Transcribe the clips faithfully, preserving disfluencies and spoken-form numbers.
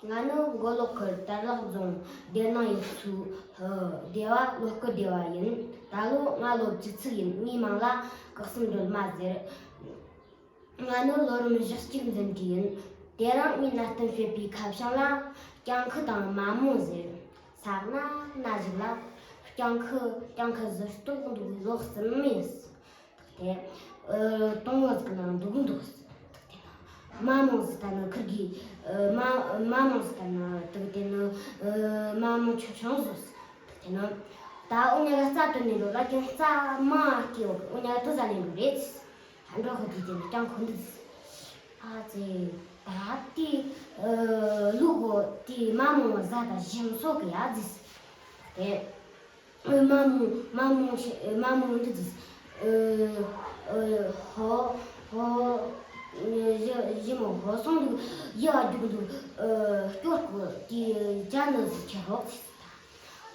ང་ནི་མགོ་ལོག་ཁུལ་དར་ལག་རྫོང་སྡེ་ནང་ཡུལ་ཚོའི་སྡེ་བ་ལོ་སྐུ་སྡེ་བ་ཡིན། ད་ལོ་ང་ལོ་བཅུ་གཅིག་ཡིན། ངའི་མིང་ལ་སྐུ་གསུམ་སྒྲོལ་མ་ཟེར། ང་ནི་ལོ་རིམ་བཞི་གཅིག་འཛིན་གྲྭའི་ཡིན། དེ་རིང་ངས་གནའ་གཏམ་བཤད་པའི་ཁ་བྱང་ལ་སྤྱང་ཁུ་དང་མ་མོ་ཟེར། ས་གནས་ན་ཞིག་ལ་སྤྱང་ཁུ་སྤྱང་ཁུ་ཟིག་ལྟོགས་འདུག་ལོ་གསུམ་ཡིན། དེ་ཨ་དུང་བ་ཟིག་ནང་འདུག་འདུག་དེ་ན་མ་མོ་ཟིག་ད་ནི་ཁུར་གི་ཨ་མ་མ་མོ་ཟིག་ད་ནི་དུག་དེ་ནི་ཨ་མ་མོ་ཆུང་ཆུང་ཟིག་དེ་ན་ད་འུ་གཉིས་ཀ་རྩྭ་དོན་ནས་འགྲོ་ལ་ཀྱང་རྩྭ་མ་སྐྱེས་འོ། འུ་གཉིས་ཀ་དུ་ཟ་ནས་འགྲོ་རེད། འགྲོ་ཁོ་དེ་དེ་ནི་སྤྱང་ཁུ་འདུག་ཨ་ཙི། ད་དེ་ཨ་ལུག་གོ་དེ་མ་མོ་ཟ་ད་ཞིམ་སོ་གི་ཡ་ཟིག་དེ། ཨ་མ་མོ་མ་མོ་ཆེ་མ་མོ་འདི་ཟིག་ཨ་ཨ་ཧོ་ཧོ། ཨ་ཞི་ཞི་མོ་ཧོ་སོང་འདུག་ཡ་རྒྱུག་འདུག་ཨ་སྐྱོར་གོ་དེ་ཇ་ནི་ཟིག་ཁྱེར་རོགས་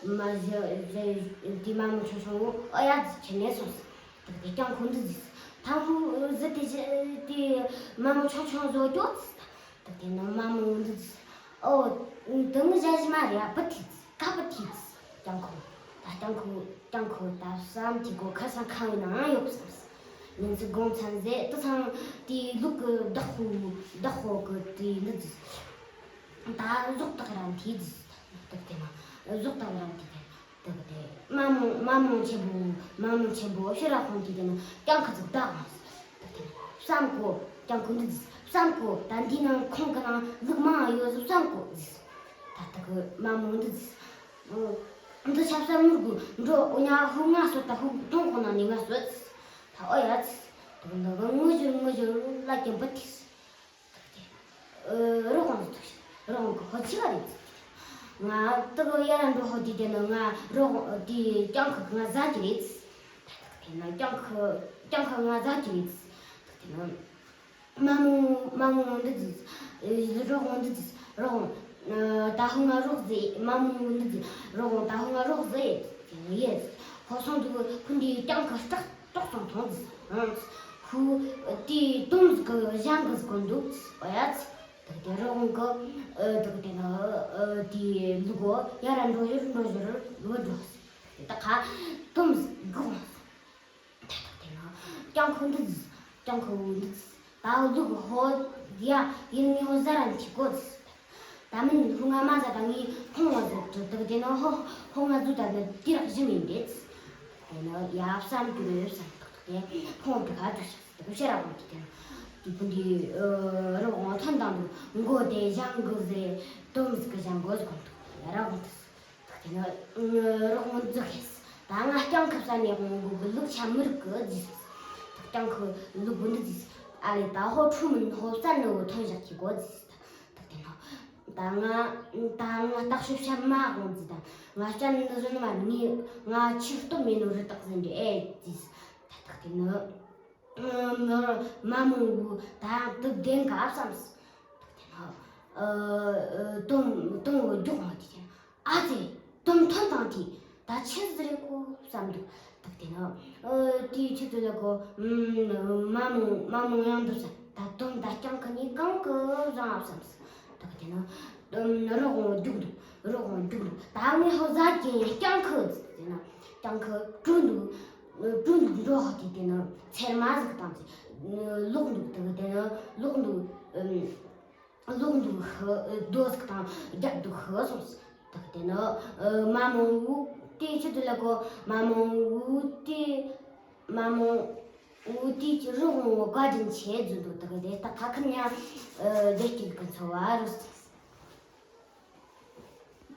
ཟིག་མ་ཞི་ཞི་དེ་མ་མོ་ཆུང་ཆུང་བོ་ཨ་ཡ་ཟིག་ཁྱེར་ནས་སོང་ཟིག་དེ་སྤྱང་ཁུ་འདི་ཟིག་ཐང་ཁུ་ཟི་དེ་ཞི་དེ་མ་མོ་ཆུང་ཆུང་བཟོ་སྐྱོར་ཟིག་ད་དེ་ནི་མ་མོ་འདི་ཟིག་ཨོ། དེ་ནི་ཞ་ཞི་མ་རེད་ཨ། བུ་ཐིག་ཟིག་ཀ་བུ་ཐིག་ཟིག་སྤྱང་ཁུ། ད་སྤྱང་ཁུ་སྤྱང་ཁུ་ད་བསམ་དེ་གོ་ཁ་སང་ཁ་བའི་ནང་ཡོད་བསམ་སོང་། ཉིན་ཚེ་དགོང་མཚན་ཟེ་དུ་སང་དེའི་ལུག་གི་བདག་པོ་བདག་པོ་གི་དེ་འདི་ཟིག་ད་གཟུགས་དག་ར་འཐིས་ཟིག་ད་དེ་ན་གཟུགས་དག་ར་འཐིས་དེ། དེ་གི་དེ་མ་མོ་མ་མོ་ཆེན་པོ་མ་མོ་ཆེན་པོ་ཕྱི་ར་ཁོང་གིས་དེ་ནི་སྤྱང་ཁུ་ཟིག་བདག་ཡོང་ཟིག་དེ་ནི་བསམ་གོ་སྤྱང་ཁུ་འདི་ཟིག་བསམ་གོ་ད་འདི་ནང་ཁོང་གི་ནང་ལུག་མང་ཡོད་ཟིག་བསམ་གོ་ཟིག་ད་དེ་གི་མ་མོ་འདི་ཟིག་འདི་ཆབ་གསང་མུར་གུ་འགྲོ་འོ་ཉ་ཧུ་ང་སོ་ད་ཧུ་དོང་ཁོ་ན་ནི་ང་སོ་ཟིག་ད་ཨོ་ཡ་ཟིག་དེ་གི་འདི་གི་ངུ་ཞོར་ངུ་ཞོར་ལ་ཀྱང་བུ་ཐིག་ཟིག་རོགས་འདི་ཐུག་རོགས་གི་ཧོ་ཆི་ག་རེད། ང་དུ་གི་ཡ་ར་འགྲོ་ཧོ་དེ་དེ་ནི་ང་རོགས་དེ་སྤྱང་ཁུ་ང་ཟ་གི་རེད། དེ་ནི་སྤྱང་ཁུ་སྤྱང་ཁུ་ང་ཟ་གི་རེད། དེ་ནི་མ་མོ་མ་མོ་འདི་ཟིག་རོགས་འདི་ཟིག་རོགས་ད་ཧུ་ང་རོགས་ཟེ་མ་མོ་འདི་ཟིག་རོགས་ད་ཧུ་ང་རོགས་ཟེ་ཡེ། ཧོ་སོང་དུ་ཁུ་འདི་སྤྱང་ཁུ་སྐྲག་ཏོག་ཙམ་མཐོང་ཟིག་ཧུ། དེའི་དོམ་ཟིག་གི་ཞང་གི་ཟིག་གོ་འདུག་ཨོ་ཡ་ཟིག་དེ་གི་དེ་རི་བོང་གི་ཨ་དེ་གི་དེ་ནི་ཨ་དེའི་ལུག་གོ་ཡ་ར་འགྲོ་ཡུར་འགྲོ་ཞོར་ལུག་འགྲོ་ཟིག་དེ་ག་དོམ་ཟིག་གོ་ཟིག་དེ་གི་དེ་ནི་སྤྱང་ཁུ་འདི་ཟིག་སྤྱང་ཁུ་འདི་ཟིག་ད་ལུག་ཧོ་ཡ་ཡིན་ངེས་ཧོ་ཟ་ར་འཐི་གོ་ཟིག་ད་མིན་ཧུ་ང་མ་ཟ་ད་ངས་ཁོང་བ་ཟིག་དེ་གི་དེ་ནི་ཧོ་ཧོ་ང་ཟུ་ད་ནི་དེ་རག་བཞི་མིན་རེད། དེ་ནི་ཡབ་བསམ་གྱི་རེད་བསམ་ཐག་ཐག་དེ་ཁོང་དེ་ག་དུ་ཤག་དེ་གི་ཤེས་ར་ཁོང་གི་དེ་ནི་དེ་ཕུ་འདི་རི་བོང་ཐོན་དང་དུ་མགོ་དེ་ཞང་གི་ཟེ་དོམ་ཟིག་གི་ཞང་གོ་ཟིག་ཁོང་དུ་ཡ་ར་ཁོང་དུ་དེ་ནི་རི་བོང་ཟིག་ཧེ་ད་ང་སྤྱང་ཁུ་ས་ནས་ཁོང་གི་ལུག་ཆ་མི་རིག་གི་ཟིག་སྤྱང་ཁུ་ལུག་གི་འདི་ཟིག་ཨ་ལེ་ད་ཧོ་ཁྲུ་མིན་ཧོ་བསམ་ནི་བོ་ཐོན་བཞག་གི་གོ་ཟིག་ད་དེ་ནི། ད་ང་ད་ང་ལྟ་ཞིབ་བྱ་མ་དགོངས་ཟིག་ད་ང་བྱ་འདི་བཟོ་ནི་མ་ངས་ང་ཆིག་སྟོབས་མེད་ནོ་རི་དྭགས་ཟིག་འདྲ་ཨེ་ཟིག་ད་ཐག་དེ་ནི་མ་མོ་བུ་ད་ཡང་དུ་བདེན་ག་བསམ་ཟིག་ད་དེ་ནི་ཨ་དོམ་དོམ་བུ་རྒྱུག་མ་དེ་ཨ་ཙི། དོམ་ཐོན་དང་དེ་ད་ཆི་ཟིག་རེད་གོ་བསམ་འདུག་ད་དེ་ན་ཨ་དེའི་ཆེད་དུ་ལ་གོ་མ་མོ་མ་མོ་ཡང་འདུག་ས་ད་དོམ་ད་སྤྱང་ཁུ་ནི་གང་གི་བཟང་ཨ་བསམ་ས་ད་དེ་ན་རོགས་འོང་རྒྱུག་འདུག་རོགས་འོང་རྒྱུག་འདུག་ད་ངས་ཧོ་ཟ་གྱིན་སྤྱང་ཁུ་ཟེར་ན་སྤྱང་ཁུ་བྲོས་འདུག་བྲོས་འདུག་འགྲོ་ཧ་དེ་དེ་ན་ཚེར་མ་ཟིག་བཏང་ཚེ་ལོག་འདུག་ད་དེ་ན་ལོག་འདུག་ལོག་འདུག་ཧི་རྡོ་ཟིག་དང་རྒྱབ་འདུག་ཧི་སོང་ཟིག་ད་དེ་ནི་མ་མོ་བུ་དེ་ཆི་དུ་ལ་གོ་མ་མོ་བུ་དེ་མ་མོ་བུ་དེ་ཅི་རི་བོང་བོ་བཀའ་དྲིན་ཆེ་རྫུ་འདུག་ད་གི་དེ་ད་ཁ་ཁ་ཉ་བདེ་སྐྱིད་གི་འཚོ་བ་རུ།